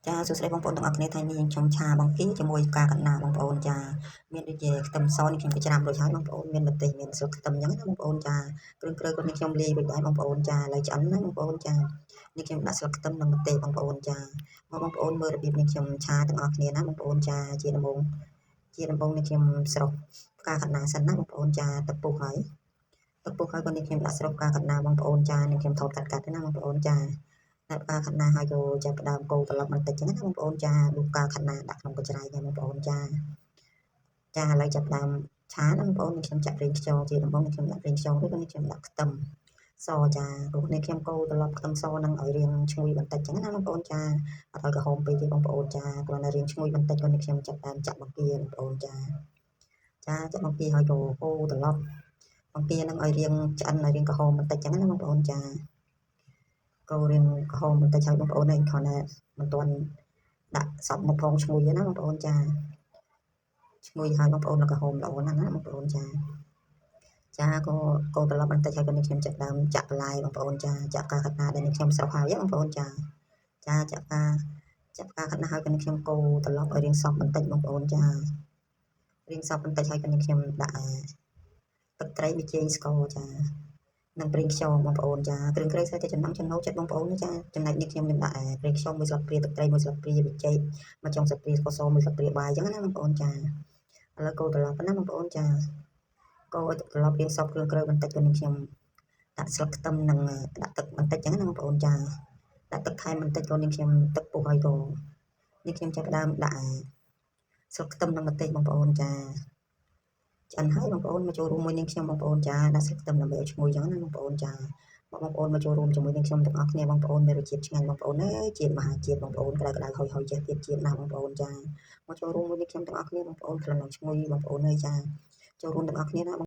ចាសួស្តីបងប្អូនទាំងអស់គ្នាថ្ងៃនេះយើងខ្ញុំឆាបង្គាជាមួយផ្កាកណ្ដាលបងប្អូនចាមានដូចជាខ្ទឹមសនេះខ្ញុំក៏ច្រាំរួចហើយបងប្អូនមានម្ទេសមានស្លឹកខ្ទឹមអញ្ចឹងណាបងប្អូនចាគ្រឿងក្រៅគាត់នេះខ្ញុំលាយរួចដែរបងប្អូនចាឥឡូវឆ្អិនណាបងប្អូនចានេះខ្ញុំដាក់ស្លឹកខ្ទឹមនិងម្ទេសបងប្អូនចាមកបងប្អូនមើលរបៀបនេះខ្ញុំឆាទាំងអស់គ្នាណាបងប្អូនចាជាដំបូងនេះខ្ញុំស្រុះផ្កាកណ្ដាលសិនណាបងប្អូនចាទឹកពុះហើយគាត់នេះខ្ញុំដាក់ស្រុះផ្កាកណ្ដាលបងប្អូនចានេះខ្ញុំថតកាត់កាត់ណាបងប្អូនចាដាក់ផ្កាខាត់ណាហើយក៏ចាប់ផ្ដើមកូរត្រឡប់បន្តិចចឹងណាបងប្អូនចាដួសផ្កាខាត់ណាដាក់ក្នុងកញ្ច្រែងបងប្អូនចាចាឥឡូវចាប់ផ្ដើមឆាណាបងប្អូននេះខ្ញុំចាក់ប្រេងខ្យងជាដំបូងនេះខ្ញុំដាក់ប្រេងខ្យងរួចនេះខ្ញុំដាក់ខ្ទឹមសចាព្រោះនេះខ្ញុំកូរត្រឡប់ខ្ទឹមសនឹងឲ្យរាងឈ្ងុយបន្តិចចឹងណាបងប្អូនចាអត់ឲ្យក្រហមពេកទេបងប្អូនចាគ្រាន់តែរាងឈ្ងុយបន្តិចក៏នេះខ្ញុំចាប់ដើមចាក់បង្គាបងប្អូនចាចាចាក់បង្គាហើយក៏កូរត្រឡប់បង្គានឹងឲ្យរាងឆ្អិនឲ្យរាងក្រហមបន្តិចចឹងណាបងប្អូនចាកូររាងក្រហមបន្តិចហើយបងប្អូនឯងគ្រាន់តែមិនទាន់ដាក់សពមកផងឈ្ងុយណាបងប្អូនចាឈ្ងុយហើយបងប្អូនក្រហមល្អណាស់ណាបងប្អូនចាចាក៏កូរត្រឡប់បន្តិចហើយក៏នេះខ្ញុំចាប់ដើមចាក់បន្លែបងប្អូនចាចាក់ផ្កាខាត់ណាដែលនេះខ្ញុំស្រុះហើយបងប្អូនចាចាចាក់ផ្កាខាត់ណាហើយក៏នេះខ្ញុំកូរត្រឡប់ឲ្យរាងសពបន្តិចបងប្អូនចារាងសពបន្តិចហើយក៏នេះខ្ញុំដាក់ទឹកត្រីប៊ីចេងស្ករចានិងប្រេងខ្យងបងប្អូនចាគ្រឿងក្រៅស្អាតតែចំណង់ចំណូលចិត្តបងប្អូនចាចំណែកនេះខ្ញុំខ្ញុំដាក់ប្រេងខ្យងមួយស្លាបព្រាទឹកត្រីមួយស្លាបព្រាប៊ីចេងមួយចុងស្លាបព្រាស្ករសមួយស្លាបព្រាបាយអញ្ចឹងណាបងប្អូនចាឥឡូវកូរត្រឡប់ណាបងប្អូនចាកូរឲ្យត្រឡប់រៀងសពគ្រឿងក្រៅបន្តិចក៏នេះខ្ញុំដាក់ស្លឹកខ្ទឹមនិងដាក់ទឹកបន្តិចអញ្ចឹងណាបងប្អូនចាដាក់ទឹកថែមបន្តិចក៏នេះខ្ញុំទឹកពុះហើយក៏នេះខ្ញុំចាប់ផ្ដើមដាក់ស្លឹកខ្ទឹមនិងម្ទេសបងប្អូនចាឆ្អិនហើយបងប្អូនមកចូលរួមមួយនឹងខ្ញុំបងប្អូនចាដាក់ស្លឹកខ្ទឹមដើម្បីឲ្យឈ្ងុយអញ្ចឹងណាបងប្អូនចាបងប្អូនមកចូលរួមជាមួយនឹងខ្ញុំទាំងអស់គ្នាបងប្អូនមានរសជាតិឆ្ងាញ់បងប្អូនអើយជាតិមហាជាតិបងប្អូនក្តៅក្តៅហុយហុយចេះទៀតជាតិណាស់បងប្អូនចាមកចូលរួមមួយនឹងខ្ញុំទាំងអស់គ្នាបងប្អូនក្លិននឹងឈ្ងុយបងប្អូនអើយចាចូលរួមទាំងអស់គ្នាណា។